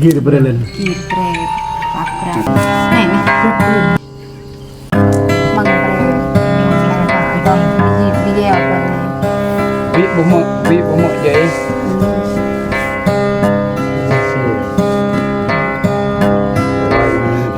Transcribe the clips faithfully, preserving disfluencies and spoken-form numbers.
Gir brơi lĕ. Gir brơi. Pap brơi. Anai, anai. Măng brơi. Măng brơi. Biji, biji apa anai? Wi bumuk, wi bumuk jai. Hmm.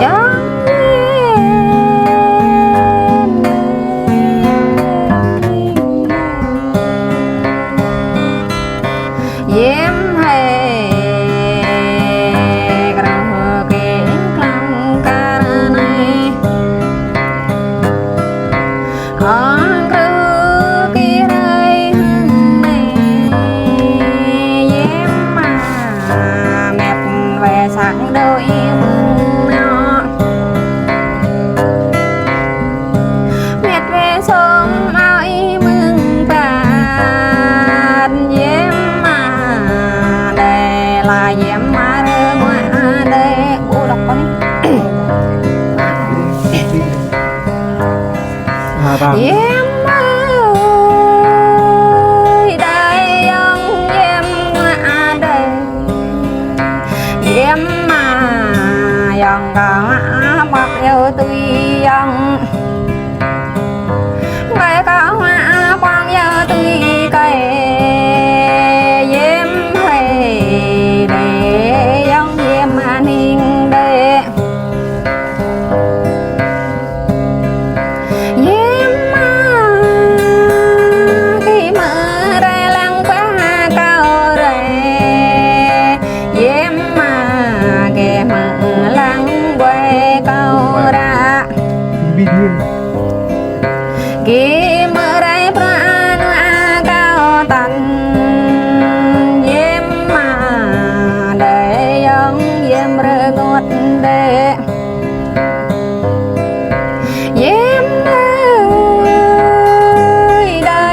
Yang Yem hê krah kê klăng kar anai. Ong krah kê rai hăng anai. Yem ma met wai sak đôi mơ̆ng nao. Met wai sôm ao ih mơ̆ng păn, yem ma đe la yem ma rơ ma đe. Ơ, đọc con đi. Yem ma ơi đe yong yem ma đe. Yem ma yong kâo mă ƀơ̆k yơh tui yong. Ƀơi kâo mă ƀơ̆k yơh tui kơi. Yem hê đe yong yem ma ning đe. Yem ma kơ mơ rai lăng ba kâo rai. Yem ma kơ mơ lăng ƀơi kâo ră. Kơ mơ rai pră anŭn a kâo tăn. Yem ma đe yong yem rơngot đe. Yem ơi đe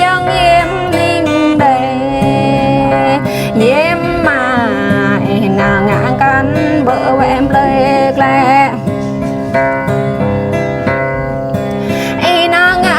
yong yem ning đe. Yem ma ih nao ngă kăn ƀơi wem plơi klĕ. Ih nao ngă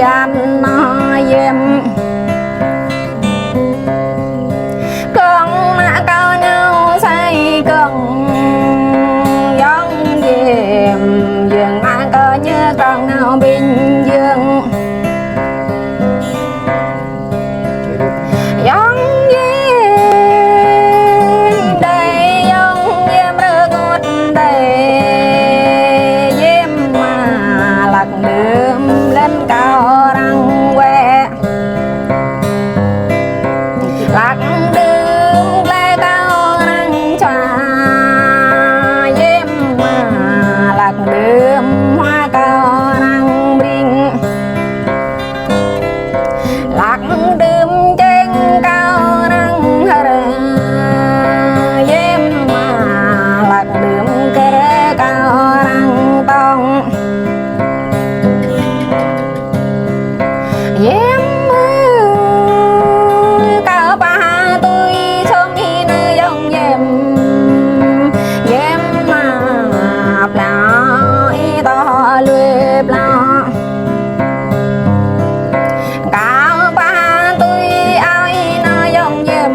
Đàn nó yêm. Kông mă kâo nao Sài Gòn, yŏng yêm, yêm mă kâo ñu kông nao Bình Dương. Yŏng yêm, đơi yŏng yêm rơngot đơi, yêm mă lăk đưm lŏn kâo răng wĕ. Lăk đưm glai kâo răng čua, yêm mă lăk đưm hua kâo răng bring. Lăk đưm čeng kâo răng hơr, yêm mă lăk đưm kơr kâo răng tong. Yêm mơ kâo pha tui sôm hi nơ yŏng yêm. Yêm mă plao i tŏ lui plao. Kâo pha tui ao i nơ yŏng yêm.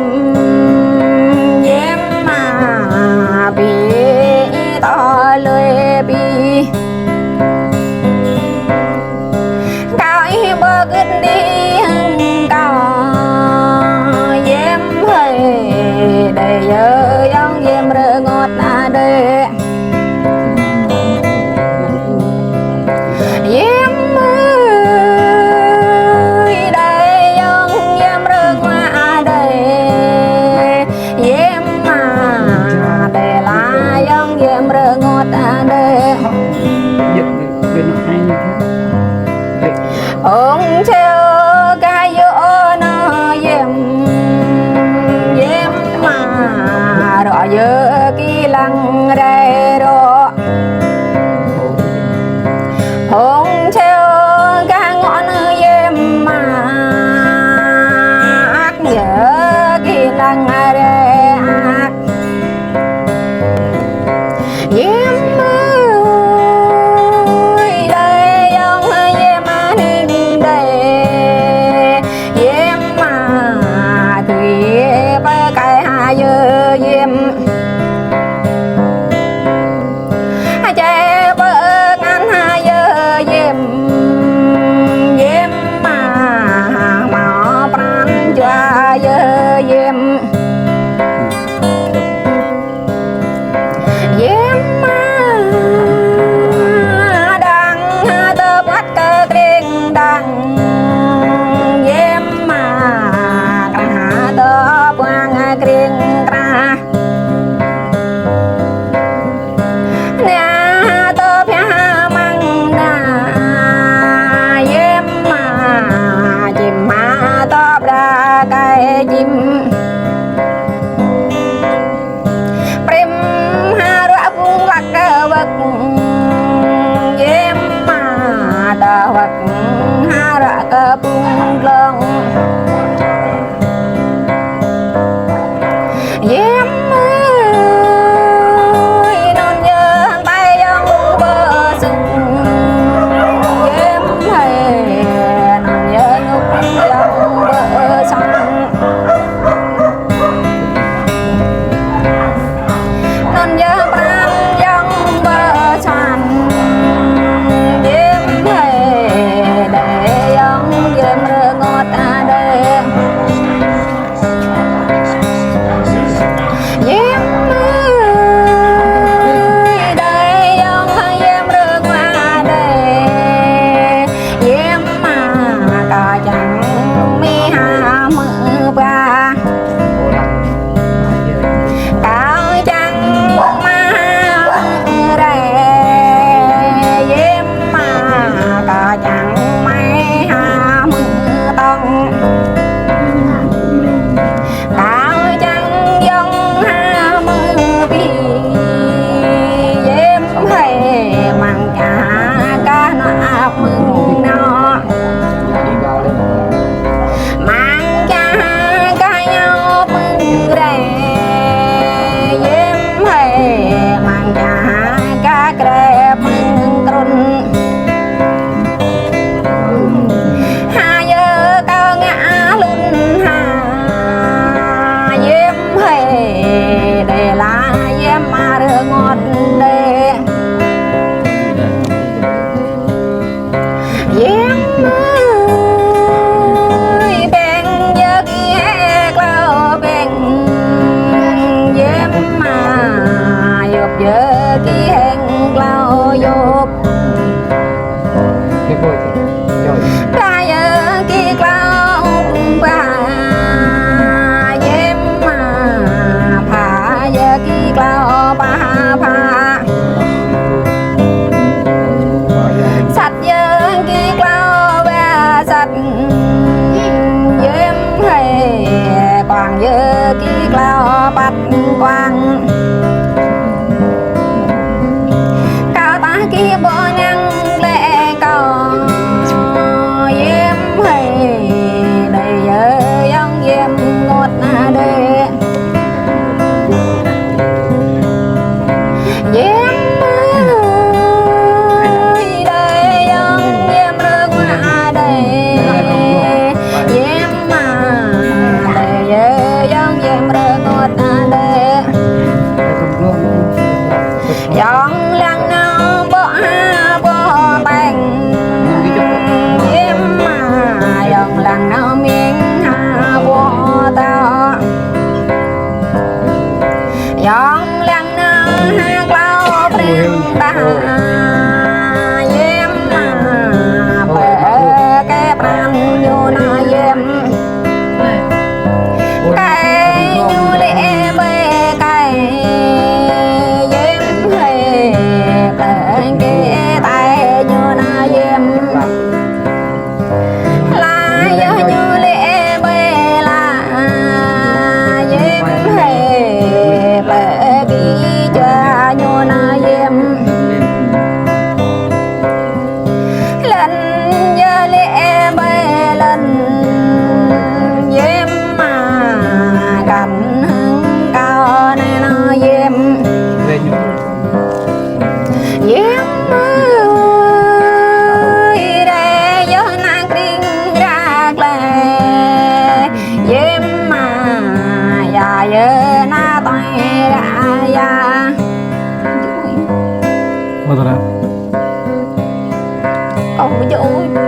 Yêm mă pi i tŏ lui pi. Kâo ih ƀơ gưt đĭ hăng kâo, yêm hơi đơi yơ yŏng yêm rơngot đơi. Yêm hơi đơi yŏng yêm rơngot đơi, yêm mă đơi la yŏng yêm rơngot đơi. Ong čeo gah yơ ôh nơ yêm, yêm mă rŏ yơ ki lăng rai rŏ. Ong čeo gah ngŏ nơ yêm mă, ak yơ ki lăng rai ak. Yêm mơ, ơi đơi yŏng yêm aning đơi, yêm mă tui pơ kai ha yơ yêm. Čai pơ ngăn ha yơ yêm, yêm mă hmâo pran jua yơ yêm. Yêm mă đang tơ păt kơ kring đang, yêm mă krah tơ puang kring krah. Nă tơ pia măng nă, yêm mă čim mă tơ bra kai čim. Prim ha ruă bung wăk wăk, yêm mă tơ wăk ha ruă kơ bung glông. Yêm hơi nŭn yơh tai yŏng bơ sŭk. Yêm hơi nŭn yơh nŭk yŏng bơ sang. Nŭn yơh pran yŏng bơ sang. Yêm hơi đơi yŏng yêm rơngot đơi. Yơh ki heng klâo yŭp. Pha yơh ki klâo pha. Yem ma pha yơh ki klâo pha pha. Sat yơh ki klâo wa sat. Yem hơi kuang yơh ki klâo păt kuang. Kâo tah ki ƀô̆ ñang lĕ kâo. Yem hơi đơi yơh yŏng yem ngôt na đơi. Yem hơi đơi yŏng yem rơngot đơi. Yem ma đơi yơh yŏng yem rơngot đơi. Yŏng lăng nao ƀô̆ ha ƀô̆ peng. Yem ma yŏng lăng nao ming ha ƀô̆ tao. Yŏng lăng nao ha klâo preng tah. Yem ma pơ kơ pran ñu na yem. Kơ ñu lĕ bơi kơ. Yem hơi pơ kơ tai ñu na yem. La yơh ñu lĕ bơi la. Yem hơi pơ kơ jua ñu na yem. Lăn yơh lĕ bơi lăn. Yem ma găn hăng kâo nê na yem. Yem hơi đơi yơh na kring rak lĕ. Yem ma ya yơh na tơi rak ya. Mơ tơra. Kâo ƀu djơ̆ ôh.